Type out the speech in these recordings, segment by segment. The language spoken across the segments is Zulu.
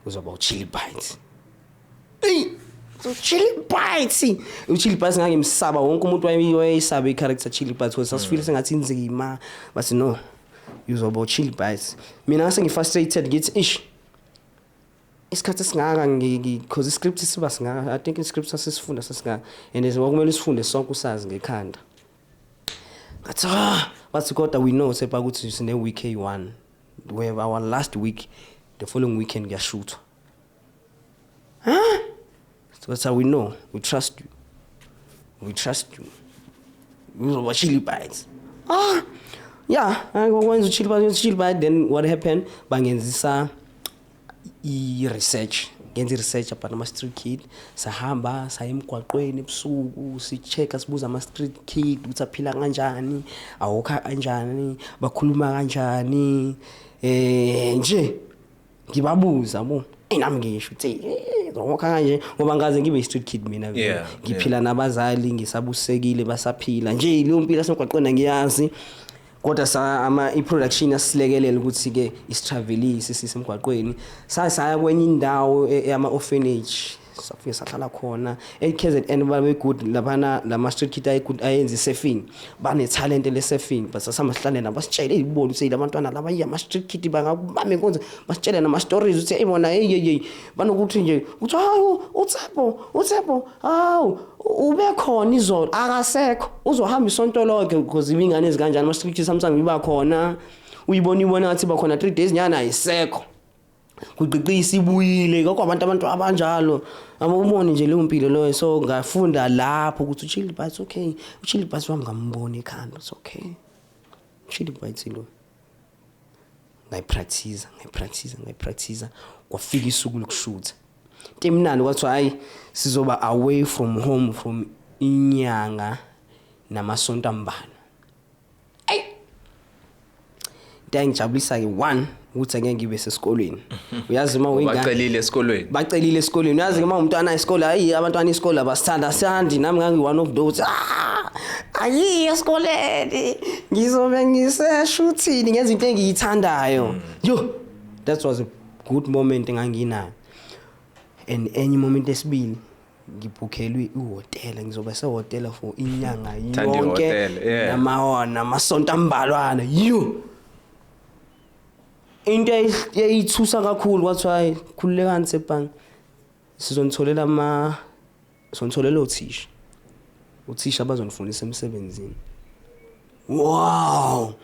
Uzoba uChili Bites. Ey, so Chili Bites, uChili Bites ngangimsaba. Wonke umuntu wayeyisaba i-character Chili Bites because sasifile sengathi inzima. Bathi, "No, uzoba uChili Bites." Mina ngase ngi-frustrated, ngithi, "Ish, isikhathi esingaka," because iscript siba singaka. I think iscript sasisifunda sasingaka and kwakumele usifunde sonke, usazi ngekhanda. Ngathi, "Ah." Bathi, "Kodwa we know sepha ukuthi sine week eyi-1. We have our last week, the following weekend kuyashuthwa." Huh? So we know, we trust you, we trust you, uzoba Chili Bites. Ah, yeah, ngokwenza uChili Bites, uChili Bites. Then what happened, bangenzisa i-research, ngenza i-research about ama-street kid. Sahamba saya emgwaqweni ebusuku, si-check-a, sibuza ama-street kid ukuthi aphila kanjani, awokha kanjani, bakhuluma kanjani, nje ngibabuza bo. Nami ngisho ukuthi ngokha kanje ngoba ngaze ngibe i-street kid mina vele. Ngiphila nabazali, ngisabusekile, basaphila nje. Leyo mpilo yasemgwaqweni angiyazi, kodwa sa ama i-production yasilekelela ukuthi ke isitravelise sisemgwaqweni. Saya kwenye indawo yama orphanage, safike sahlala khona e-KZN. Babe good laphana lama street kid, aye good, ayenza i-surfing, bane talent le surfing. But sasihamba sihlale nabo, basitshele izibona ukuthi labantwana laba ama street kid bangabamba inkonzo, basitshele nama stories ukuthi, hey bona, hey hey hey, banokuthi nje uthi, "Hawu, uTshepo, uTshepo, hawu, ube khona izolo, akasekho, uzohamba isonto lonke," because ibingane ezikanjani ama street kid. Sometimes iba khona, uyibona, ibona ngathi iba khona 3 days nyana, ayisekho, kuqiqisa ibuyile kokho. Abantu abanjalo abubone nje leyo mpilo loyo. So ngafunda lapho ukuthi uChili Bites, okay, uChili Bites wami ngambona ekhanda. It's okay, Chili Bites lo. Ngayipractice, ngayipractice, ngayipractice, kwafika isuku lokushutha. Into emnandi, kwathiwa, "Hayi, sizoba away from home from inyanga namasonto ambalwa." Ayi, into engijabulisa ke, one, ukuthi angeke ngibe sesikolweni. Uyazi uma uyingane, Bacelile esikolweni. Bacelile esikolweni. Uyazi ke uma umntwana esikole, hayi, abantwana isikole abasithanda sithandi. Nami ngangi one of those. Ah, ayiyo esikoleni, ngizobe ngiseshuthini, ngenza into engiyithandayo. Yo, that was a good moment enganginayo. And enye moment esibili, ngibhukhelwe ihhotela, ngizoba sehhotela for inyanga Thanda yonke ihhotela, yeah. namasonto ambalwana. Yo, into eyithusa kakhulu, kwathiwa, "Hayi, khululekani sebhangi, sizonitholela ama sizonitholela othisha, uthisha bazonifundisa emsebenzini." Wow,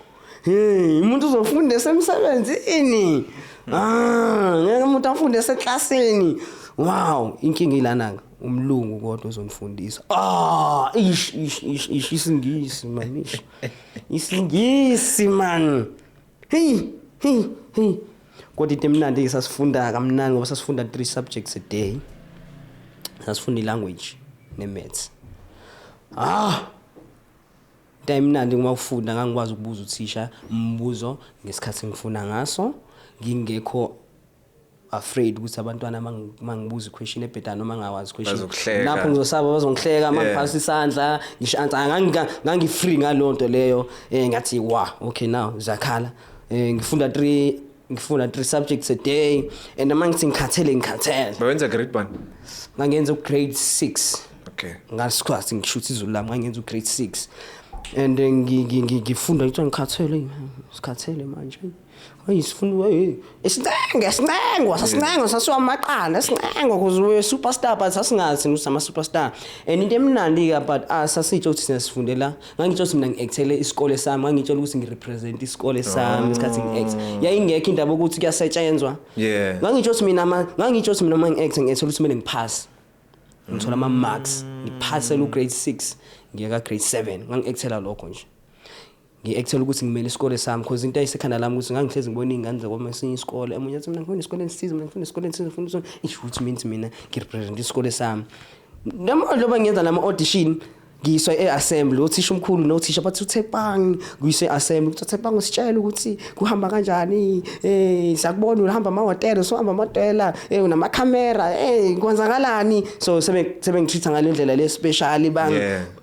hey, umuntu uzofunda esemsebenzini? Ah, ngeke umuntu afunde eseklasini. Wow, inkinga ilana ke, umlungu kodwa uzonifundisa. Ah, ish ish ish ish, isiNgisi man, ish, isiNgisi man, hey hey hey. Kodwa into emnandi, sasifunda kamnandi ngoba sasifunda three subjects a day. Sasifunda i-language ne-maths. Ah, into emnandi uma ufunda, ngangikwazi ukubuza uthisha umbuzo ngesikhathi engifuna ngaso, ngingekho afraid ukuthi abantwana mangibuza iquestion ebhedayo noma ngawazi question, Bazokuhleka. lapho ngizosaba, bazongihleka mangiphasa isandla, ngisho answer. Ngangi free ngaleyo nto leyo. Ngathi, "Wa, okay, now zakhala." Ngifunda 3 subjects a day and uma ngithi ngikhathele, ngikhathele. Bawenza grade 1? Ngangenza ugrade 6. Ngasikwazi ngishutha izulu lami, ngangenza ugrade 6 and ngifunda, ngithiwa ngikhathele, sikhathele manje. Hayi, sifuna, hey, esincenge, sincengwa, sasincengwa, sasiwa amaqanda, sincengwa because we were superstar, but sasingazi ukuthi ama superstar. And into emnandi ke but ah, sasitsho ukuthi siyasifundela. Ngangitsho ukuthi mina ngi-actele isikole sami, ngangitshela ukuthi ngirepresent isikole sami ngesikhathi ngi-act. Yayingekho indaba ukuthi kuyasetshenzwa. Ngangitsho ukuthi mina uma ngi-act, ngi-actela ukuthi kumele ngiphase, ngithola ama-marks, ngiphasele ugrade 6, ngiye ka-grade 7. Ngangi-actela lokho nje, ngi-actela ukuthi ngimele isikole sami because into ayisekhanda lami ukuthi ngangihlezi ngibona iy'ngane zakwamesinye isikole. Omunye athi, "Mina ngifunda esikoleni esithize, mina ngifunda esikoleni esithize, ngifunda esikoleni." Isho ukuthi mina, mina ngirepresent isikole sami. Noma njengoba ngiyenza nama-audition, ngiyiswa e-assembly, othisha omkhulu nothisha bathi, "UTshepang," ngiyiswe e-assembly ukuthi, "uTshepang, usitshele ukuthi kuhamba kanjani. Siyakubona uhamba amahhotela, usuhamba amahhotela, unamakhamera, kwenzakalani?" So sebengitreat ngale ndlela le special, bang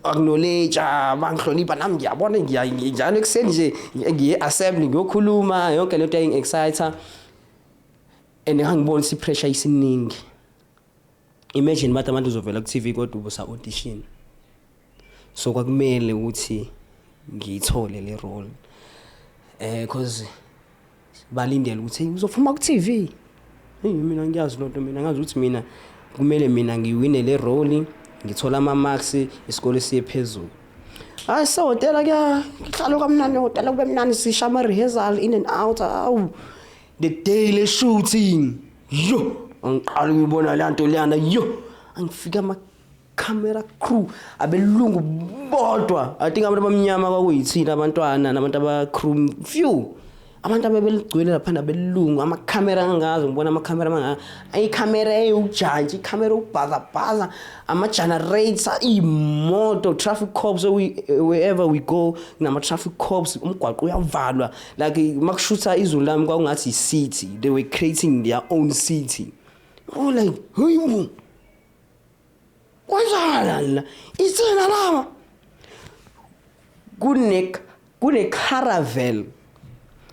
acknowledge, bangihlonipha. Nami ngiyabona, ngiya njalo ekuseni nje ngiye assembly, ngiyokhuluma. Yonke lento yayingi-excite. And ngangibona ukuthi i-pressure isiningi. Imagine bathi abantu uzovela ku-TV kodwa ubusa audition, so kwakumele ukuthi ngiyithole le role, cause balindele ukuthi, "Hey, uzophuma ku-TV." Hey, mina ngiyazi lonto, mina ngazi ukuthi mina kumele mina ngiwine le role, ngithola ama-marks, isikole siye phezulu. Hayi, sehhotela kuya kuhlala kamnandi, ehhotela kube mnandi, sisha ama-rehearsal in and out. Awu, the day le shooting, yo, angiqala ukuyibona le nto leyana. Yo, angifika ama-camera crew abelungu bodwa. I think abantu abamnyama kwakuyithina abantwana nabantu aba-crew, few abantu abebeligcwele laphana abelungu. Amakhamera angangazi ngibona amakhamera amangaka, ikhamera eyewujantshi, ikhamera ukubhazabhaza, ama-generator, iy'moto, traffic cops. Wherever we go kunama-traffic cops, umgwaqo uyavalwa. Like makushutha Izulu Lami kwakungathi i-city, they were creating their own city. Oh, like, hayibo, kwenzakalani la? Ithina laba kune caravel,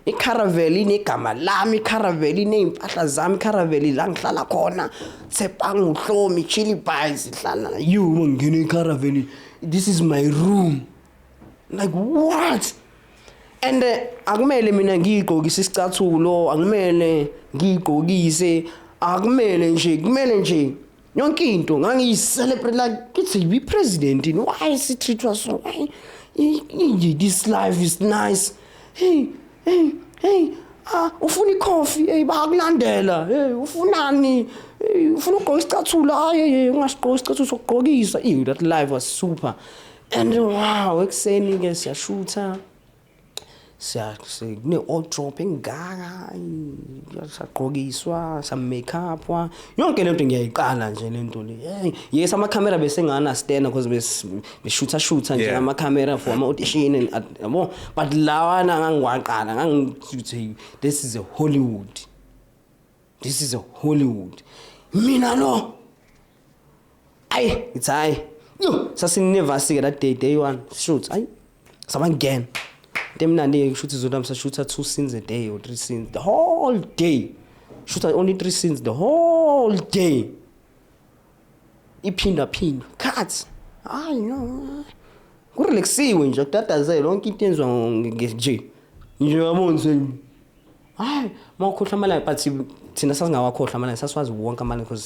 i-caravel inegama lami, i-caravel iney'mpahla zami, i-caravel la ngihlala khona, Tshepang Mohlomi, Chili Bites hlala. You, mangena i-caravel, this is my room, like what? And akumele mina ngiyigqokise isicathulo, akumele ngiyigqokise, akumele nje, kumele nje yonke into ngangiyi-celebrate like ngithi yi-president. Why si-treatwa so? Why this life is nice? Hey, hey, hey, ah, ufuna ikhofi? Hey, bayakulandela. Hey, ufunani? Hey, ufuna ukugqoka isicathulo? Hayi, hey, ungasigqoki isicathulo, sokugqokisa. Ew, that life was super. And wow, ekuseni ke siyashutha, siya kune wardrobe engaka, sagqokiswa, sa-make-upwa, yonke lento. Ngiyayiqala nje lento le. Hey, yes, amakhamera bese ngana-stand because beshutha shutha nje amakhamera for ama audition and yabo, but lawana ngangiwaqala ngangithi this is a Hollywood, this is a Hollywood. Mina lo, ayi, ngithi hayi, yo, sasi-nervous ke that day, day one shoot. Ayi, sabangena into emnandi ke, shoot Izulu Lami, sashutha two scenes a day or three scenes the whole day, shoot only three scenes the whole day, iphinda phinda cut. Hayi, no, kurelaxiwe nje, kutatazela yonke into yenziwa nje nje, yabona nje. Hayi, mawukhohlwa ama-line, but thina sasingawakhohlwa ama-line, sasiwazi wonke ama-line because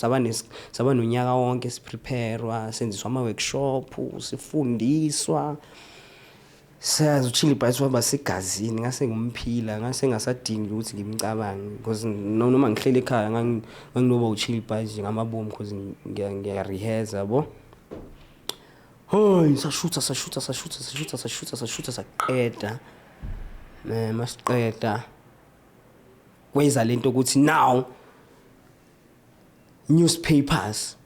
saba nonyaka wonke sipreparewa, senziswa ama-workshop, sifundiswa, sayazi. UChili Bites waba segazini, ngase ngumphila, ngase ngasadingi ukuthi ngimcabange because noma ngihleli ekhaya nganginoba uChili Bites nje ngamabomu because ngiya-rehearse, yabo. Hayi, sashutha, sashutha, sashutha, sashutha, sashutha, sashutha, saqeda. Masiqeda kweza lento ukuthi now newspapers,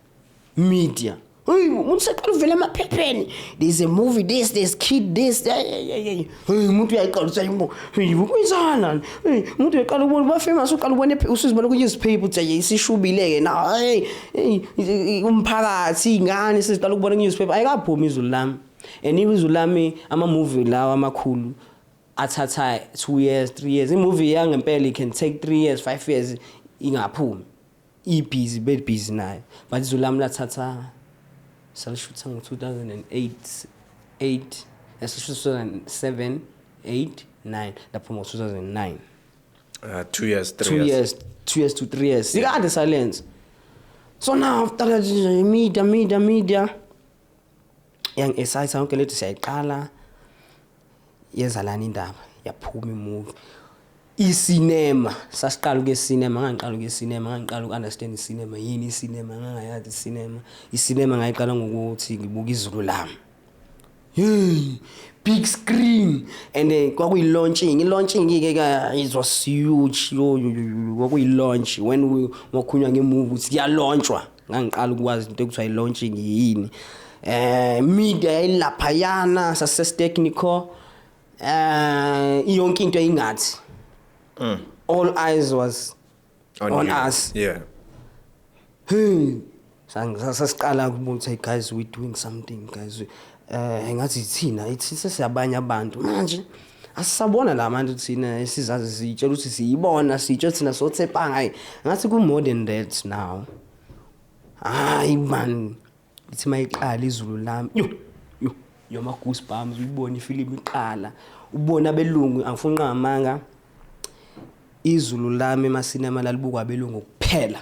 media. Hey, umuntu seqala uvela emaphepheni, there's a movie, this, there's kid, this. Hey, hey, hey, hey, umuntu uyayiqala uthi, "Hayibo, hey, kwenzana?" Hey, umuntu uyaqala ukubona uba famous, uqala ubona usuzibona ku newspaper uthi, "Hey, isishubile ke na." Hey, hey, umphakathi, ingane siziqala ukubona ku newspaper. Ayikaphumi Izulu Lami, and Izulu Lami, ama movie lawa amakhulu athatha 2 years, 3 years. I-movie yangempela it can take 3 years, 5 years ingaphumi, ibhizi, bebhizi nayo, but Izulu Lami lathatha, salishutha ngo-2008, 8, sashutha 2007, 8, 9, laphuma ngo-2009. 2 years, 3 2 years. Years, 2 years to 3 years sikade salenza. So now after that, media, media, media yang-excite yonke lethu, siyayiqala, yeza lana indaba, yaphuma i-movie isinema. Sasiqala ukuya esinema, ngangiqala ukuya esinema, ngangiqala uku-understand isinema, yini isinema, ngangayazi isinema. Isinema ngayiqala ngokuthi ngibuka Izulu Lami. Hey, big screen, and kwakuyi-launching, i-launching-ke ka it was huge. Yo, yo, yo, yo, kwakuyi-launch when we wakhulunywa nge-movie ukuthi kuyalaunchwa, ngangiqala ukwazi into ekuthiwa i-launching yini. Media yayilaphayana, sasese-technical, yonke into ingathi all eyes was on you. us. Hey, sasiqala ukubona ukuthi, "Hey guys, we doing something, guys." Ngathi thina ithi sesiyabanye abantu manje. Asisabona la bantu thina esizazi, sitshela ukuthi siyibona, sitsho thina sothepanga. Hayi, ngathi ku more than that now. Hayi man, ithi mayiqala Izulu Lami, yo yo yo, ama goosebumps. Uyibona ifilimu iqala, ubona abelungu. Angifuni ngamanga, Izulu Lami emasinema lalibukwa abelungu kuphela.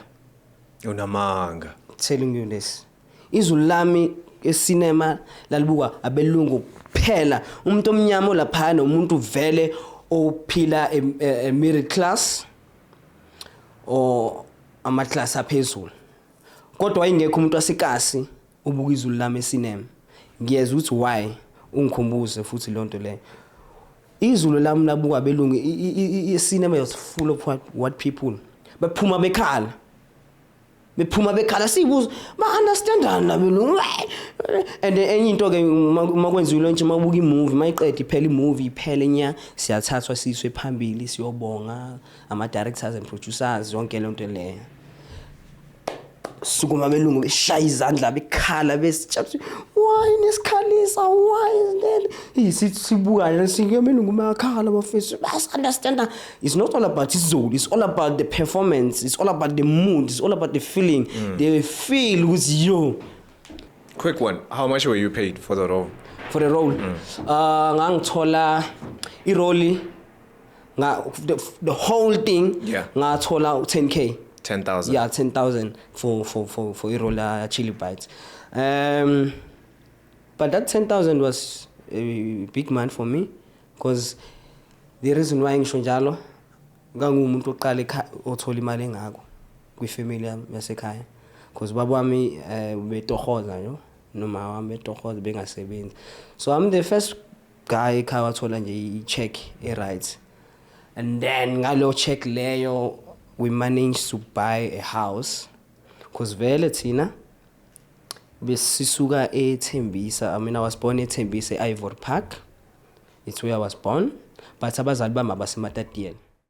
Unamanga. Telling you this, Izulu Lami ecinema lalibukwa abelungu kuphela. Umuntu omnyama olaphana umuntu vele ophila e middle class or ama class aphezulu, kodwa wayengekho umuntu wasekasi ubuka Izulu Lami ecinema. Ngiyeza ukuthi why ungikhumbuze futhi lonto leyo. Izulu Lami labuka abelungu, i-cinema was full of what people bephuma bekhala, bephuma bekhala. Sibuza, ba-understandani labelungu? And enye into ke, uma kwenziwa nje, uma ubuka imovie, mayiqeda iphela imovie, iphele nya, siyathathwa siyiswe phambili, siyobonga ama-directors and producers, yonke lento leyo. Sukuma abelungu beshaya izandla, bekhala, besitsha, "Why nisikhalisa? Why is that?" Sithi sibukane, sike abelungu bayakhala bafethu, bas understand. It's not all about isiZulu, it's all about the performance, it's all about the mood, it's all about the feeling. They feel ukuthi yo. Quick one. How much were you paid for the role? For the role, ngangithola irole nga the whole thing, ngathola 10K. 10,000. Yeah, 10,000 for irole ya Chili Bites. But that 10,000 was a big man for me, because the reason why ngisho njalo, ngangumuntu oqala othola imali engako kwifamily yami yasekhaya, because baba wami betohoza yo, noma wami betohoza, bengasebenzi. So I'm the first guy ekhaya wathola nje i-check e-right, and then ngalo check leyo we managed to buy a house, because vele thina besisuka eThembisa. I mean, I was born eThembisa, eIvory Park. It's where I was born, but abazali bami abaseMatatiele.